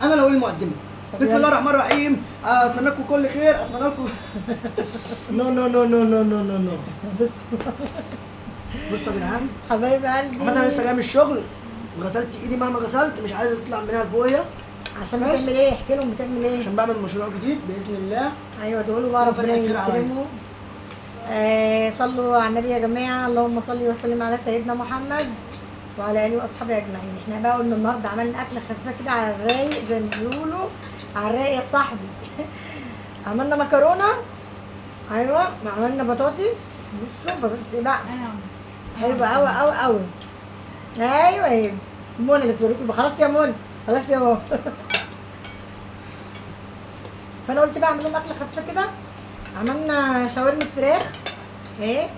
انا اللي اقول المقدمة. بسم الله الرحمن الرحيم. اتمنى لكم كل خير، اتمنى لكم no no no no no no no no. بس بصوا يا جدعان حبايب قلبي، عامة انا لسه جاي من الشغل وغسلت ايدي، مهما غسلت مش عايزه تطلع منها البويه. عشان بتعمل ايه؟ احكي لهم بتعمل ايه. عشان بعمل مشروع جديد باذن الله. ايوه ادعوا له بقى ربنا يكرمه. صلوا على النبي يا جماعة، اللهم صل وسلم على سيدنا محمد وعلى اله واصحابه اجمعين. احنا بقى قلنا النهارده عملنا اكله خفيفة كده على الرايق زي ما بيقولوا، على الرايق يا صاحبي. عملنا مكرونه، ايوه، عملنا بطاطس. بصوا بطاطس ايه بقى؟ حلوة قوي قوي قوي. ايوه اهي منى اللي بتوريكم. خلاص يا منى، خلاص يا ماما. فانا قلت بقى اعمل لهم اكله خفيفة كده. عملنا شاورما فراخ اهي،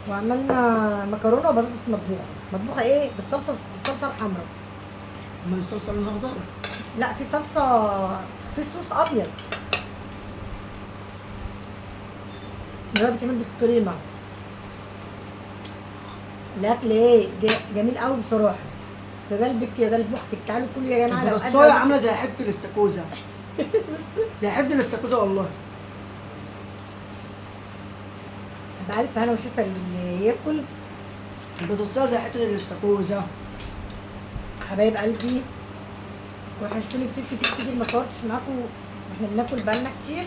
وعملنا مكرونه وبطاطس مطبوخه. مطبوخه ايه؟ بالصلصه، بالصلصه الحمراء. امال الصلصه لونها اخضر؟ لا، في صلصه، في صوص ابيض اللي هو بيتعمل بالكريمه. الاكل ايه جميل قوي بصراحة. في قلبك يا قلب اختك، تعالوا كلوا يا جماعة. لو البطاطسايه عامله زي حتة الاستاكوزا. زي حتة الاستاكوزا والله. بألف هنا وشفا اللي ياكل. البطاطسايه زي حتة الاستاكوزا. حبايب قلبي وحشتوني كتير كتير كتير، ما صورتش معاكم واحنا بناكل بقالنا كتير.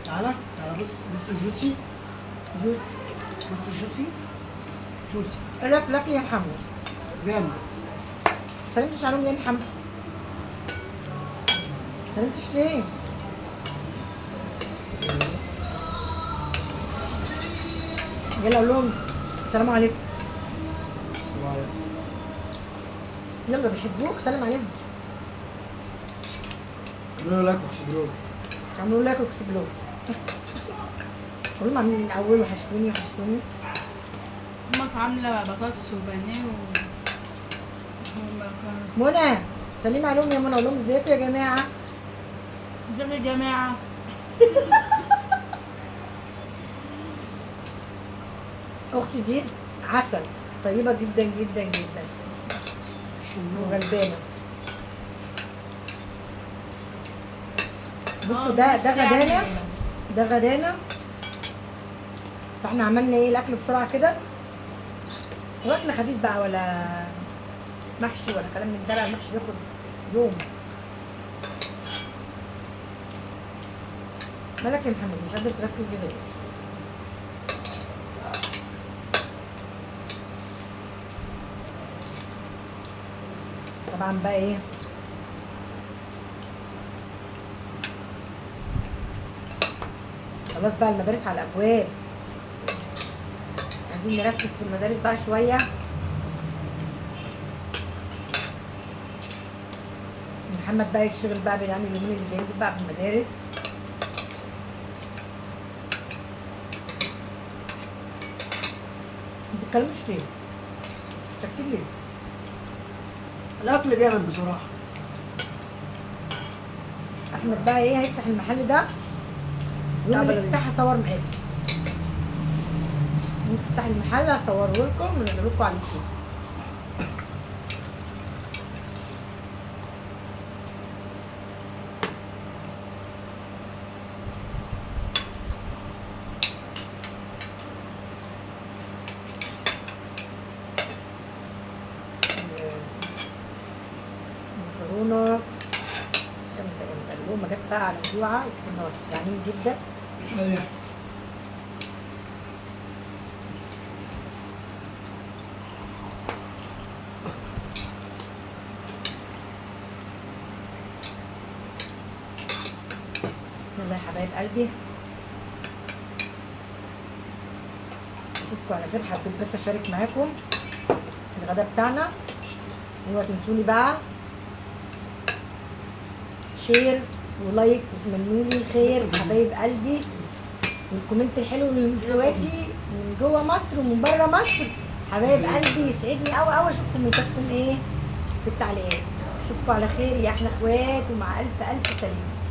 تعالى تعالى، بص بص ال juicy juicy، بص ال juicy juicy. ايه رايك في الاكل يا محمد؟ جامد. سلمتش عليهم ليه يا محمد؟ سلمتش ليه؟ يلا قول لهم السلام عليكم. السلام عليكم. يلا بيحبوك، سلم عليهم. اعملوا like و explore. اعملوا like و explore. قول لهم عاملين من الاول وحشتوني وحشتوني. امك عامله بطاطس وبانيه منى سلمي عليهم يا منى، قول لهم ازيكم يا جماعة. ازيكم يا جماعة. اختي دي عسل، طيبة جدا جدا جدا وغلبانه. بصوا ده غدانا، ده غدانا. فاحنا عملنا ايه الاكل بسرعة كده، واكل خفيف بقى، ولا محشي ولا كلام من ده. لا المحشي بياخد يوم. مالك يا محمد مش قادر تركز ليه دلوقتي؟ طبعا بقى ايه، خلاص بقى المدارس على الابواب، عايزين نركز في المدارس بقى شوية. محمد بقى يشتغل بقى بالعمل اليومين اللي جايين بقى في المدارس. ما بتتكلموش ليه؟ ساكتين ليه؟ الاكل جامد بصراحة. احمد بقى ايه هيفتح المحل ده، يوم اللي يفتح هصور معاكم. نفتح المحل هصوره لكم وننزله لكم على اليوتيوب. المكرونه جامدة جامدة. اللقمة جت بقى على الجوعه، كنا جعانين جدا. ايوه يلا يا حبايب قلبي، اشوفكم على خير. حبيت بس اشارك معاكم الغدا بتاعنا. اوعوا تنسوني بقى share و like، وتمنوا لي الخير حبايب قلبي، وال comment الحلو من اخواتي من جوه مصر ومن بره مصر. حبايب قلبي يسعدني قوي قوي اشوف كومنتاتكم ايه في التعليقات. اشوفكم على خير يا احلى اخوات، ومع الف الف سلامه.